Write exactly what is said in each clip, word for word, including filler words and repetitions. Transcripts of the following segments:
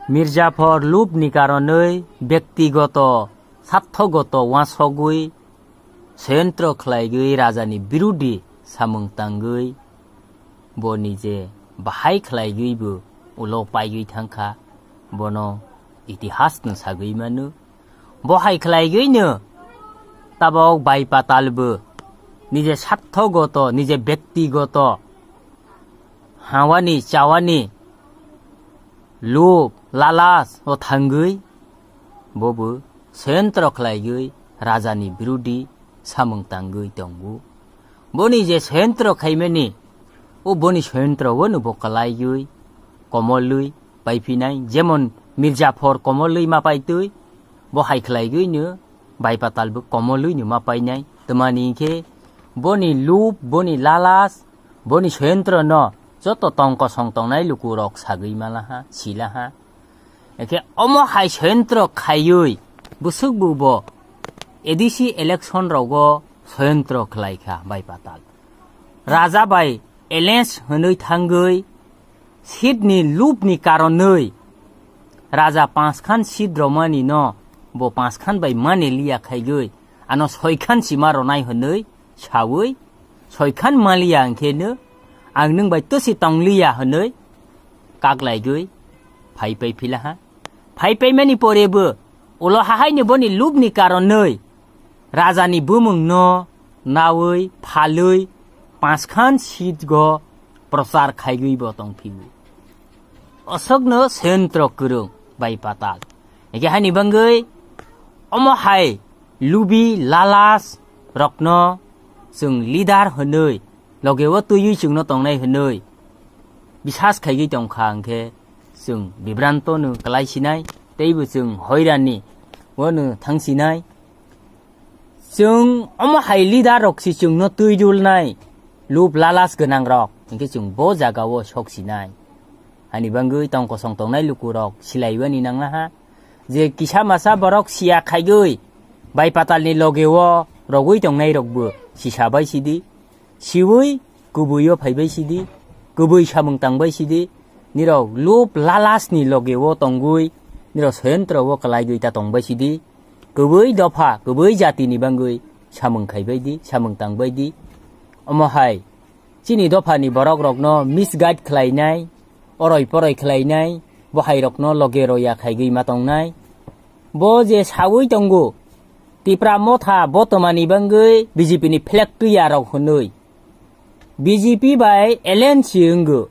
Mirzaphor lubni karonwi bektigoto, sarthogoto uansogwi, soyantro khlaigwi rajani birudi samung tangwi, bo nije bahai khlaigwibo ulo paigwi thangkha, bono itihasno sagwi mano. Bo hai khlaigwino tabok bai patalbo nije sarthogoto, nije bektigoto hawani, chawani, lub, lalas o thangwi, bobo soyantro khlaigwi rajani birudi samung tangwi tongo. Boni je soyantro khaimani, o boni soyantro o no bo kwlaigwi, komolwi paiphinai, jemon Mirzaphor komolwi ma paitwi, bo hai khlaigwino bai patalbo komolwino ma painai. Twmani hinkhe boni lub, boni lalas, boni soyantro no joto tong kosong tongnai lukurok sagwi malaha, silaha. Ekhe omo hai soyantro khaiwi bwswk bo bo A D C election rogo soyantro khlaikha bai patal. Raja bai alliance hwnwi thangwi seat ni lub ni karonwi raja panch khan seat romani no bo panch khan bai mani liya khaigwi ano soi khan sima ronai hwnwi sawi, soi khan maliya hinkhe no ang nwng bai tosi tongliya hwnwi kaklaigwi phai pai philaha. Phai paimani pore bo ulo hahaini boni lubni karonwi rajani bumungno nawi phalwi panch khan seat go prochar khaigwi bo tongphio. Aswkno soyantro kwrwng bai patal. Hinkhe hani bangwi omo hai lubi lalas rokno chwng leader hwnwi loge o twiwi chwngno tongnai hwnwi bisas khaigwi tongkha hinkhe chwng bibranto no kwlai sinai teibo chwng hoirani o no thang sinai. Chwng omo hai leader rok si chwngno twi dulnai, lub lalas gwnang rok hinkhe chwng bo jaga o sok sinai. Hani bangwi tong kosong tongnai lukurok silaiwani nanglaha. Je kisa masa borok siya khaigwi bai patalni loge o rogwi tongnai rokbo sisa bai sidi. Siwi kubui o phaibai sidi, kubui samung tangbai sidi. Nirok lub lalas ni loge o tongwi, nirok soyantro o kwlaigwi ta tongbai sidi. Kubui dopha, kubui jati ni bangwi samung khaibai di, samung tangbai di. Omo hai chini dopha ni borok rokno misguide khlainai, oroi poroi khlainai, bo hai rokno loge roya khaigwi ma tongnai. Bo je sawi tongo, Tipra Motha bo twmani bangwi B J P ni flag twiya rok hwnwi. B J P bai alliance si wngo.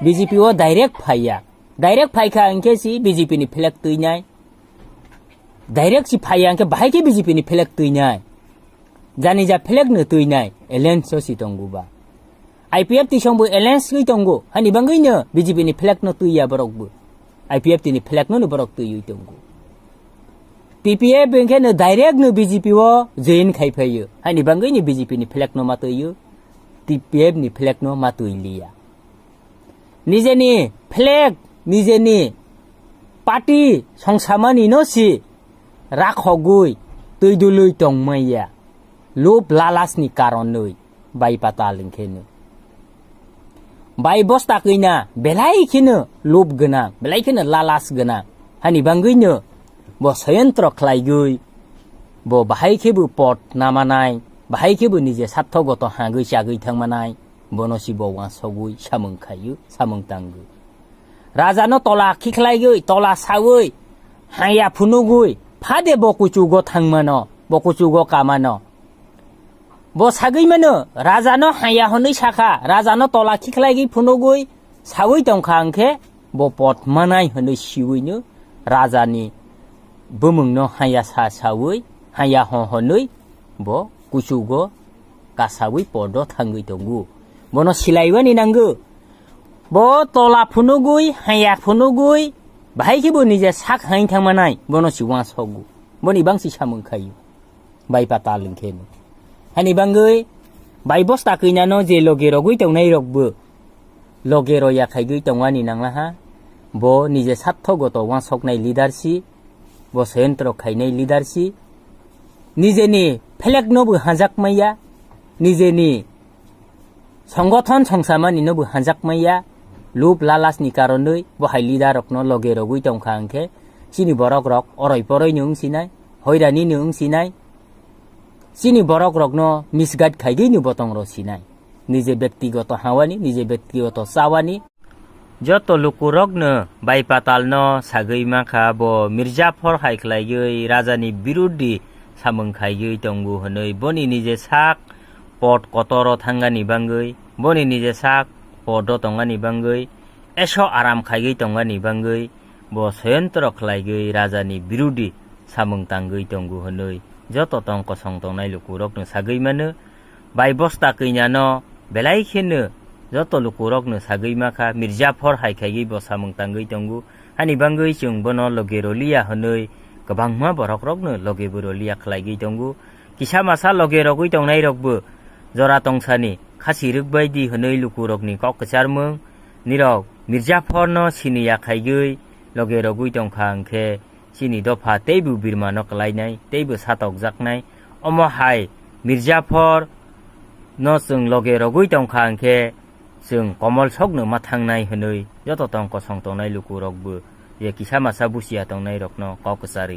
B J P o direct phaiya. Direct phaikha hinkhe si B J P ni flag twinai. Direct si phaiya hinkhe bahai khe B J P ni flag twinai. Jani ja flag no twinai, alliance o si tongo ba. I P F T song bo alliance wi tongo, hani bangwi no B J P ni flag no twiya borok bo. I P F T ni flag no no borok twiwi tongo. T P F hinkhe no direct no B J P o join khai phaio, hani bangwi ni B J P ni flag no ma twio, T P F ni flag no ma twi liya. Nijeni flag, nijeni party songsamani no si rakhogwi twi dului tongmaya. Lub lalas ni karonwi bai patal hinkhe no. Bai bosta kwina belai kheno lub gwnang, belai kheno lalas gwnang. Hani bangwi no bo soyantro khlaigwi bo bahai khe bo pot namanai, bahai khe bo nije sarthogoto hagwi chagwi thangmanai. Bono si bo uansogwi samung khaio, samung tangwi. Raja no tola khikhlaigwi, tola sawi, haya phunugwi, phade bo kuchugo thangmano, bo kuchugo kamano. Bo sagwi mano, raja no haya hwnwi sakha, raja no tola khikhlaigwi phunugwi sawi tongkha hinkhe bo pot manai hwnwi siwi no raja ni bumung no haya sa sawi, haya ho hwnwi bo kuchugo kasawi podo thangwi tongo. Bono silaiwani nango. Bo tola phunugwi, haya phunugwi, bahai khe bo nije sak hain thangmanai, bono si uansogo. Boni bangsi samung khaio. Bai patal hinkhe no. Hani bangwi, bai bosta kwina no je loge rogwi tongnai rok bo. Loge roya khaigwi tongwani nanglaha. Bo nije sarthogoto uansoknai leader si. Bo soyantro khainai leader si. Nijeni flag no bo hanjak maya. Nijeni songothon songsamani no bo hanjak maya. lub lalasni karonwi bo hai leader rokno loge rogwi tongkha hwnkhe chini borok rok oroi poroi no wngsinai, hoirani no wngsinai, chini borok rokno misguide khaigwi no botong rw sinai, nije bektigoto hawani, nije bektigoto chawani. Joto lukurokno bai patalno sagwi mankha, bo Mirjapor hai khlaigwi rajani birudi samung khaigwi tongo hwnwi, boni nije sak pot kotoro thangani bangwi, boni nije sak podo tongani bangwi, eso aram khaigwi tongani bangwi, bo soyantro khlaigwi rajani birudi samung tangwi tongo hwnwi joto tong kosong tongnai lukurokno sagwi mano. Bai bosta kwinyano belai kheno joto lukurokno sagwi makha, Mirjapor hai khaigwi bo samung tangwi tongo. Ani bangwi chwng bono loge roliya hwnwi kwbangma borokrokno loge bo roliya khlaigwi tongo. Kisa masa loge rogwi tongnairokbo jora tongsani khasi rwkbai di hwnwi lukurokni kok kwcharmung. Nirok Mirjaphorno siniya khaigwi loge rogwi tongkha hwnkhe chini dopha teibo birmano kwlainai, teibo satokjaknai. Omo hai Mirjapor no chwng loge rogwi tongkha hwnkhe chwng komol sokno ma thangnai hwnwi joto tong kosong tongnai lukurokbo je kisa masa busiya tongnairokno kok kwcharwi